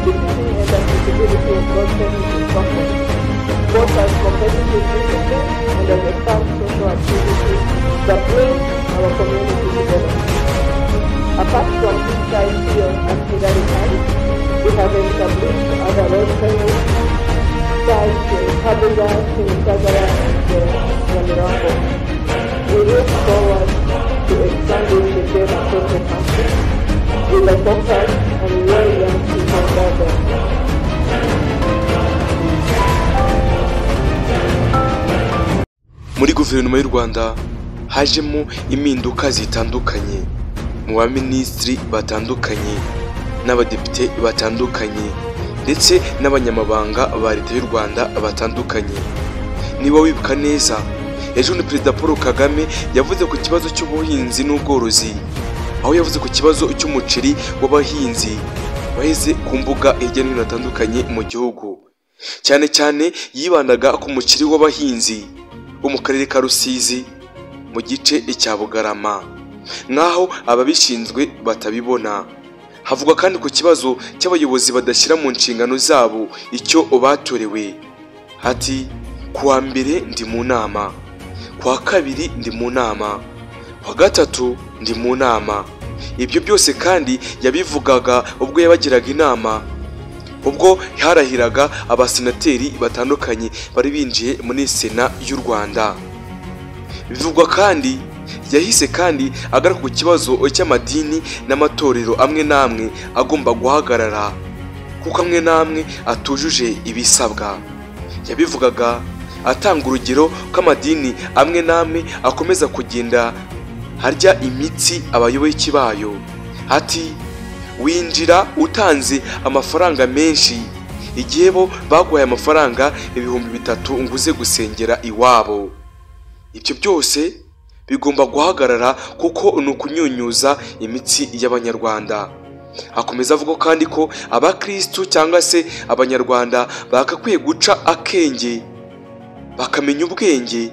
Simplicity and accessibility of road tennis is perfect, both as competitive discipline and as a fun social activity that brings our community together. Apart from this site here at Kigali Heights, we have established other road tennis sites in Kabuga, Kimisagara, and Nyamirambo. We look forward to expanding the game across the country with a focus on where young people gather. Muri guverinoma y'u Rwanda hajemo impinduka zitandukanye mu baminisitiri batandukanye n'abadepite batandukanye ndetse n'abanyamabanga ba leta y'u Rwanda batandukanye. Niba wibuka neza, ejo ni Perezida Paul Kagame yavuze ku kibazo cy'ubuhinzi n'ubworozi, aho yavuze ku kibazo cy'umuceri w'abahinzi waheze ku mbuga hirya no hino hatandukanye mu gihugu. Cyane cyane yibandaga ku muceri w'abahinzi wo mu karere ka Rusizi mu gice cya Bugarama, nk'aho ababishinzwe batabibona. Havugwa kandi ku kibazo cy'abayobozi badashyira mu nshingano zabo icyo batorewe. Ati kuwa mbere ndi mu nama, kuwa kabiri ndi mu nama, kuwa gatatu ndi mu nama. Ibyo byose kandi yabivugaga ubwo yabagiraga inama, ubwo harahiraga abasenateri batandukanye bari binjiye muri Sena y'u Rwanda. Bivugwa kandi yahise kandi agaruka ku kibazo cy'amadini n'amatorero amwe n'amwe agomba guhagarara kuko amwe n'amwe atujuje ibisabwa. Yabivugaga atanga urugero ko amadini amwe n'amwe akomeza kugenda harya imitsi abayoboke bayo. Ati winjira utanze amafaranga menshi, igihe bo baguhaye amafaranga 3000 ngo uze gusengera iwabo. Ibyo byose bigomba guhagarara kuko ni ukunyunyuza imitsi y'Abanyarwanda. Akomeza avuga kandi ko abakristu cyangwa se Abanyarwanda bagakwiye guca akenge, bakamenya ubwenge,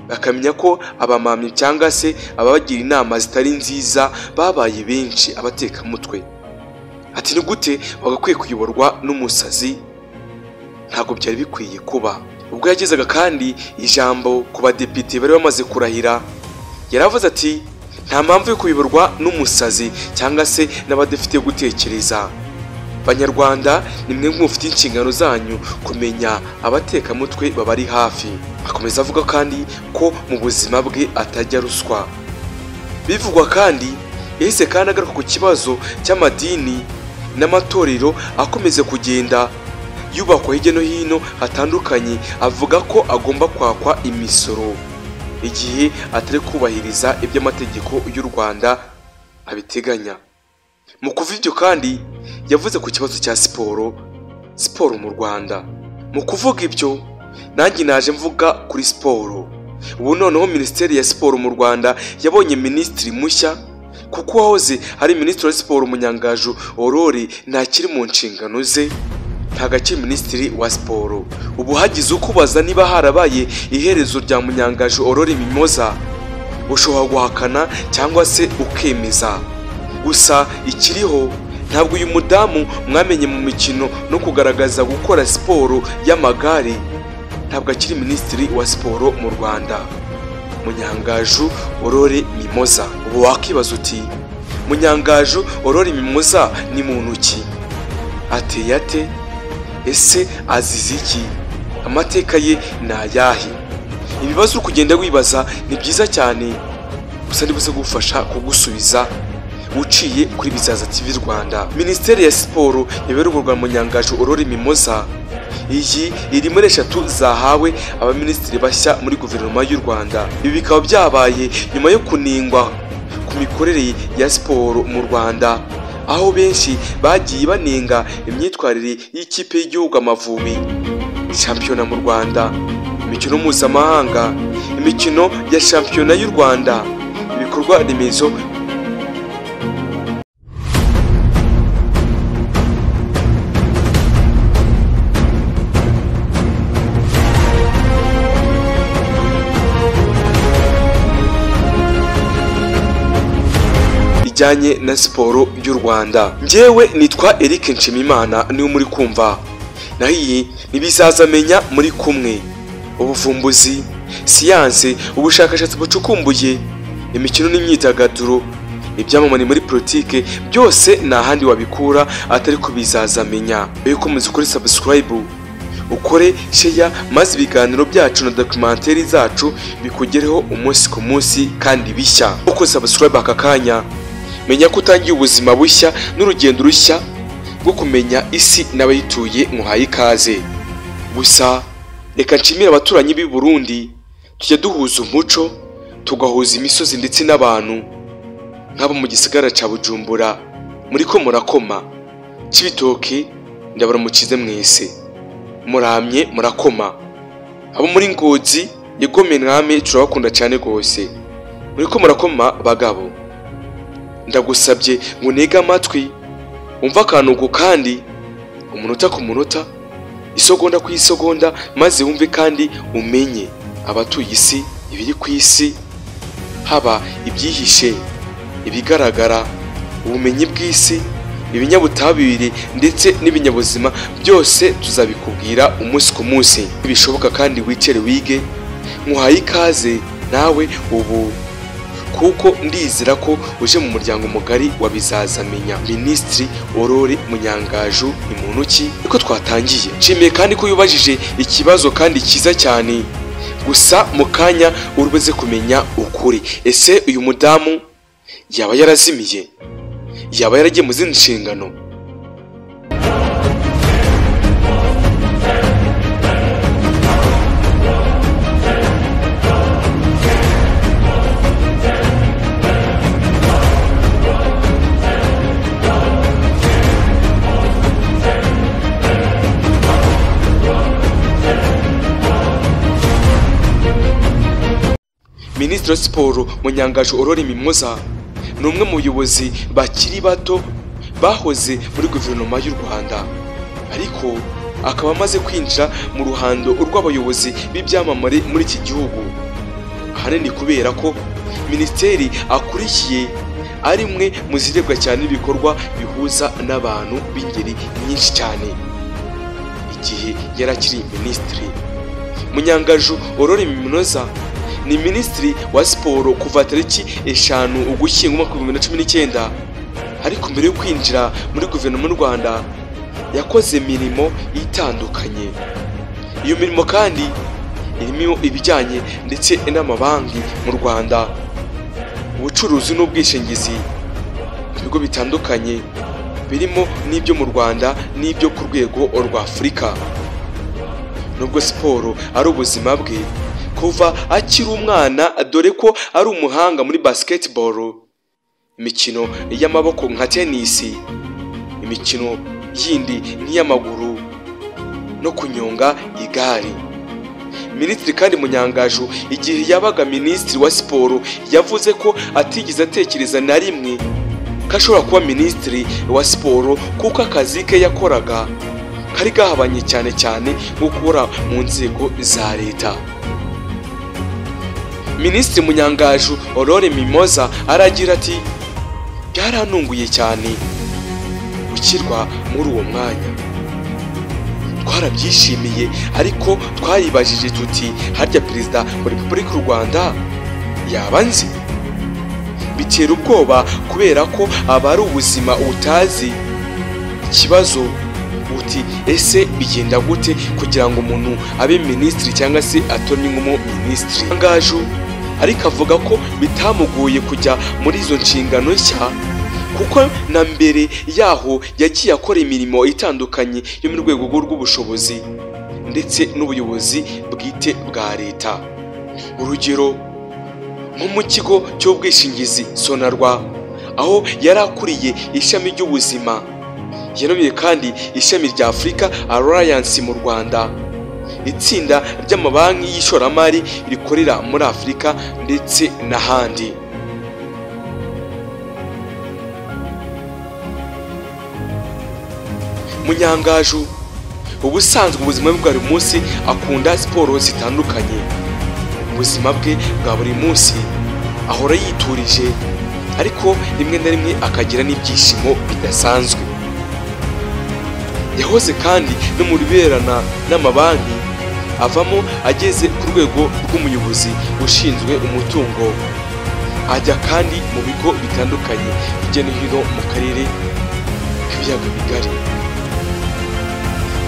bakamenya ko abamamyi cyangwa se ababagira inama zitari nziza babaye benshi abatekamutwe. Ati ni gute bagakwiye kuyoborwa n'umusazi? Ntabwo byari bikwiye kuba. Ubwo yagezaga kandi ijambo ku badepite bari bamaze kurahira, yaravuze ati nta mpamvu yo kuyoborwa n'umusazi cyangwa se n'abadafite gutekereza. Banyarwanda, nimwe mufite inshingano zanyu kumenya abatekamutwe babari hafi. Akomeza avuga kandi ko mu buzima bwe atajya ruswa. Bivugwa kandi yahise kandi agaruka ku kibazo cy'amadini n'amatorero akomeza kugenda yubakwa hirya no hino hatandukanye, avuga ko agomba kwakwa imisoro igihe atari kubahiriza iby'amategeko y'u Rwanda abiteganya. Mu kuva ibyo kandi yavuze ku kibazo cya siporo mu Rwanda. Mu kuvuga ibyo nanjye naje mvuga kuri siporo. Ubu noneho Minisiteri ya Siporo mu Rwanda yabonye minisitiri mushya, kuko wahoze ari minisitiri wa siporo Munyangaju Aurore ntakiri mu nshingano ze, ntabwo akiri minisitiri wa siporo. Ubu hagize ukubaza niba harabaye iherezo rya Munyangaju Aurore Mimoza, ushobora guhakana cyangwa se ukemeza. Gusa ikiriho, ntabwo uyu mudamu mwamenye mu mikino no kugaragaza gukora siporo y'amagare, ntabwo akiri minisitiri wa siporo mu Rwanda, Munyangaju Aurore Mimoza. Ubu wakibaza uti Munyangaju Aurore Mimoza ni muntu ki? Ateye ate? Ese azize iki? Amateka ye ni ayahe? Ibibazo uri kugenda wibaza ni byiza cyane, gusa ndibuze gufasha kugusubiza uciye kuri Bizaza TV Rwanda. Minisiteri ya Siporo yaberurwa Munyangaju Aurore Mimoza, iyi iri muri 3 zahawe abaminisitiri bashya muri guverinoma y'u Rwanda. Ibi bikaba byabaye nyuma yo kunengwa ku mikorere ya siporo mu Rwanda, aho benshi bagiye banenga imyitwarire y'ikipe y'igihugu Amavubi, shampiyona mu Rwanda, imikino mpuzamahanga, imikino ya shampiyona y'u Rwanda, ibikorwa remezo. bijyanye na siporo y'u Rwanda. Njyewe nitwa Eric Nshimimana niwe muri kumva, naho iyi ntibizazamenya muri kumwe. Ubuvumbuzi, siyanse, ubushakashatsi bucukumbuye, imikino n'imyidagaduro, ibyamamare muri politike, byose nta handi wabikura atari kubizazamenya. Iyo ukomeza ukore subscribe, ukore share, maze ibiganiro byacu na documentary zacu bikugereho umunsi ku munsi kandi bishya. Uko subscribe aka kanya, menya ko utangiye ubuzima bushya n'urugendo rushya rwo kumenya isi n'abayituye. Muhaye ikaze. Gusa reka nshimire abaturanyi b'i Burundi, tujya duhuza umuco, tugahuza imisozi ndetse n'abantu. Nk'abo mu gisagara ca Bujumbura muriko murakoma, Cibitoke ndabaramukize mwese, muramye murakoma. Abo muri Ngozi yegome mwame turabakunda cyane gose, muriko murakoma bagabo. Ndagusabye ngo nega amatwi umva akantu kandi umunota ku munota, isogonda ku isogonda, maze wumve kandi umenye abatuye isi, ibiri ku isi, haba ibyihishe, ibigaragara, ubumenyi bw'isi, ibinyabutabire ndetse n'ibinyabuzima, byose tuzabikubwira umunsi ku munsi. Bishoboka kandi wicare wige. Muhaye ikaze nawe ubu, kuko ndizera ko uje mu muryango mugari wa Bizazamenya. Minisitiri Aurore Munyangaju ni muntu ki? Niko twatangiye. Nshimiye kandi ko yubajije ikibazo kandi cyiza cyane. Gusa mu kanya urubuze kumenya ukuri. Ese uyu mudamu yaba yarazimiye? Yaba yaragiye mu zindi nshingano? Minisitiri wa Siporo Munyangaju Aurore Mimoza ni umwe mu bayobozi bakiri bato bahoze muri guverinoma y'u Rwanda, ariko akaba amaze kwinjira mu ruhando rw'abayobozi b'ibyamamare muri iki gihugu, ahanini kubera ko minisiteri akurikiye ari imwe mu zirebwa cyane ibikorwa bihuza n'abantu b'ingeri nyinshi cyane. Igihe yari akiri minisitiri, Munyangaju Aurore Mimoza ni minisitiri wa siporo kuva tariki 5 Ugushyingo 2019, ariko mbere yo kwinjira muri guverinoma y'u Rwanda yakoze imirimo itandukanye. Iyo mirimo kandi irimo ibijyanye ndetse n'amabanki mu Rwanda, ubucuruzi n'ubwishingizi, ibigo bitandukanye birimo n'ibyo mu Rwanda n'ibyo ku rwego rwa Afurika. Nubwo siporo ari ubuzima bwe kuva akiri umwana, dore ko ari umuhanga muri basketball, imikino y'amaboko nka tennis, imikino yindi nk'iy'amaguru no kunyonga igare. Minisitiri kandi Munyangaju igihe yabaga minisitiri wa siporo yavuze ko atigeze atekereza na rimwe ko ashobora kuba minisitiri wa siporo, kuko akazi ke yakoraga kari gahabanye cyane cyane gukora mu nzego za leta. Minisitiri Munyangaju Aurore Mimoza aragira ati: byarantunguye cyane gushyirwa muri uwo mwanya, twarabyishimiye, ariko twaribajije tuti harya perezida wa Repubulika y'u Rwanda yaba nzi? Bitera ubwoba kubera ko aba ari ubuzima utazi. Ikibazo uti ese bigenda gute kugira ngo umuntu abe minisitiri cyangwa se atorwe nk'umuminisitiri? Munyangaju ariko avuga ko bitamugoye kujya muri izo nshingano nshya, kuko na mbere yaho yagiye akora imirimo itandukanye yo mu rwego rw'ubushobozi ndetse n'ubuyobozi bwite bwa leta. Urugero nko mu kigo cy'ubwishingizi Sonarwa, aho yari akuriye ishami ry'ubuzima. Yanomiye kandi ishami rya Africa Alliance mu Rwanda, itsinda ry'amabanki y'ishoramari rikorera muri Afurika ndetse n'ahandi. Munyangaju ubusanzwe ubuzima bwe bwa buri munsi akunda siporo zitandukanye. Mu buzima bwe bwa buri munsi ahora yiturije, ariko rimwe na rimwe akagira n'ibyishimo bidasanzwe. Yahoze kandi no mu biberana n'amabanki, avamo ageze ku rwego rw'umuyobozi ushinzwe umutungo. Ajya kandi mu bigo bitandukanye hirya no hino mu karere k'ibiyaga bigari.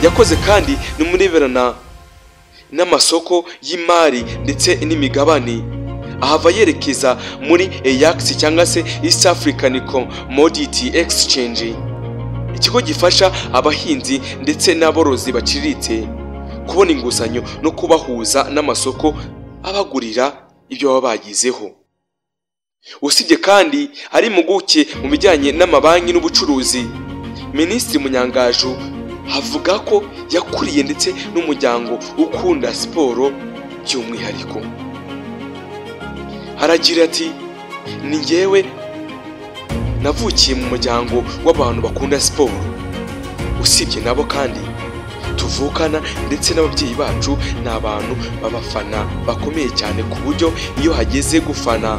Yakoze kandi no mu birebana n'amasoko y'imari ndetse n'imigabane, ahava yerekeza muri EAX cyangwa se East African Commodity Exchange, ikigo gifasha abahinzi ndetse n'aborozi baciriritse kubona inguzanyo no kubahuza n'amasoko abagurira ibyo baba bagizeho. Usibye kandi ari impuguke mu bijyanye n'amabanki n'ubucuruzi, Minisitiri Munyangaju avuga ko yakuriye ndetse n'umuryango ukunda siporo by'umwihariko. Aragira ati: "Ni njyewe navukiye mu muryango w'abantu bakunda siporo. Usibye nabo kandi tuvukana ndetse n'ababyeyi bacu ni abantu b'abafana bakomeye cyane, ku buryo iyo hageze gufana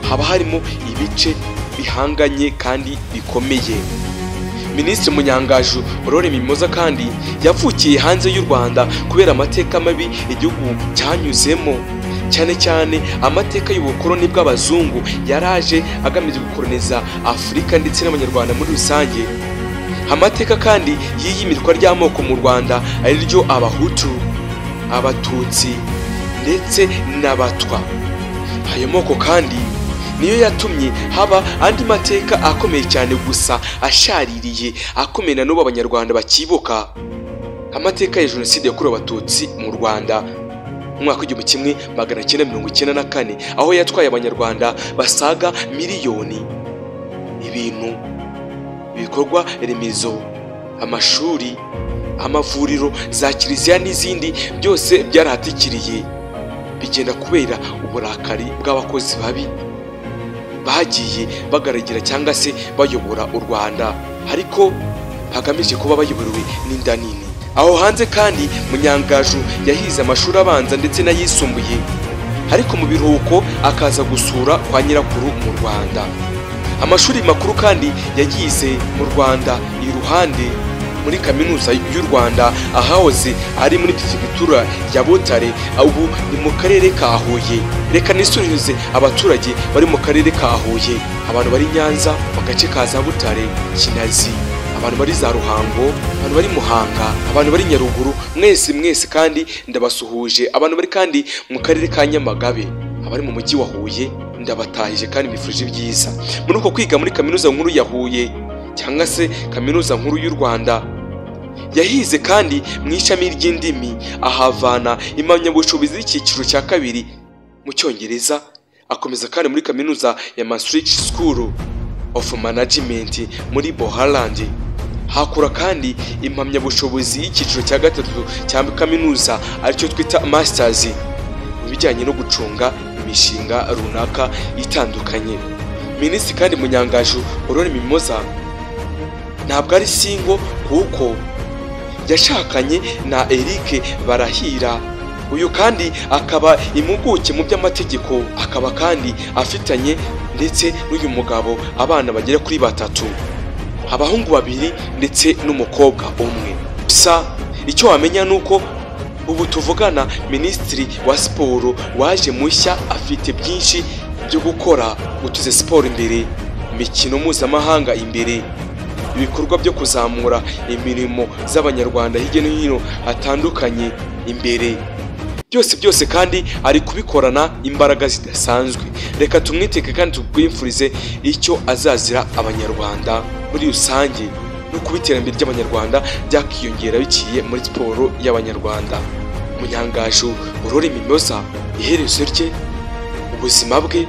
haba harimo ibice bihanganye kandi bikomeye." Minisitiri Munyangaju Aurore Mimoza kandi yavukiye hanze y'u Rwanda kubera amateka mabi igihugu cyanyuzemo, cyane cyane amateka y'ubukoloni bw'abazungu yaraje agamije gukoloniza Afurika ndetse n'Abanyarwanda muri rusange. Amateka kandi y'iyimirwa ry'amoko mu Rwanda ari ryo Abahutu, Abatutsi ndetse n'Abatwa. Ayo moko kandi niyo yatumye haba andi mateka akomeye cyane gusa ashaririye, akomeye na n'ubu Abanyarwanda bakibuka, amateka ya Jenoside yakorewe Abatutsi mu Rwanda mu mwaka w'1994, aho yatwaye Abanyarwanda basaga miliyoni. Ibintu, ibikorwa remezo, amashuri, amavuriro, za kiliziya n'izindi byose byarahatikiriye, bigenda kubera uburakari bw'abakozi babi bagiye bagaragira cyangwa se bayobora u Rwanda, ariko bagamije kuba bayoborewe n'inda nini. Aho hanze kandi Munyangaju yahize amashuri abanza ndetse n'ayisumbuye, ariko mu biruhuko akaza gusura kwa nyirakuru mu Rwanda. Amashuri makuru kandi yagize mu Rwanda iruhande muri Kaminuza y'u Rwanda, ahahoze ari muri Prefectura ya Butare, ubu ni mu karere ka Huye. Reka nisubize abaturage bari mu karere ka Huye, abantu bari Nyanza mu gace ka za Butare, Kinazi, abantu bari za Ruhango, abantu bari Muhanga, abantu bari Nyaruguru, mwese mwese kandi ndabasuhuje. Abantu bari kandi mu karere ka Nyamagabe, abari mu mujyi wa Huye ndabatahije kandi mbifurije ibyiza. Muri uko kwiga muri Kaminuza Nkuru ya Huye cyangwa se Kaminuza Nkuru y'u Rwanda, yahize kandi mu ishami ry'indimi, ahavana impamyabushobozi y'icyiciro cya kabiri mu Cyongereza. Akomeza kandi muri Kaminuza ya Maastricht School of Management muri Holland, hakura kandi impamyabushobozi y'icyiciro cya gatatu cya kaminuza, aricyo twita masters, mu bijyanye no gucunga imishinga runaka itandukanye. Minisitiri kandi Munyangaju Aurore Mimoza ntabwo ari single, kuko yashakanye na Eric Barahira. Uyu kandi akaba impuguke mu by'amategeko, akaba kandi afitanye ndetse n'uyu mugabo abana bagera kuri batatu, abahungu babiri ndetse n'umukobwa umwe. Gusa icyo wamenya ni uko ubu tuvugana Minisitiri wa Siporo waje mushya afite byinshi byo gukora, gutuze siporo imbere, imikino mpuzamahanga imbere, ibikorwa byo kuzamura imirimo z'Abanyarwanda hirya no hino hatandukanye imbere, byose byose kandi ari kubikorana imbaraga zidasanzwe. Reka tumwiteke kandi tubwimfurize icyo azazira Abanyarwanda muri rusange, no kuba iterambere ry'Abanyarwanda ryakiyongera biciye muri siporo y'Abanyarwanda. Munyangaju Aurore Mimoza, iherezo rye, ubuzima bwe,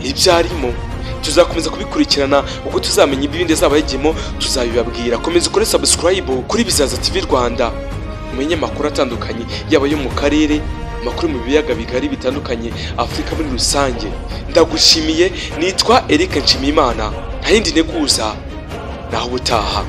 ibyo arimo tuzakomeza kubikurikirana. Ubwo tuzamenya ibindi azaba yagiyemo tuzabibabwira. Komeza ukore subscribe kuri Bizaza TV Rwanda, umenye amakuru atandukanye, yaba yo mu karere, amakuru mu biyaga bigari bitandukanye, Afurika muri rusange. Ndagushimiye, nitwa Eric Nshimiyimana, nta yindi nteguza, naho ubutaha.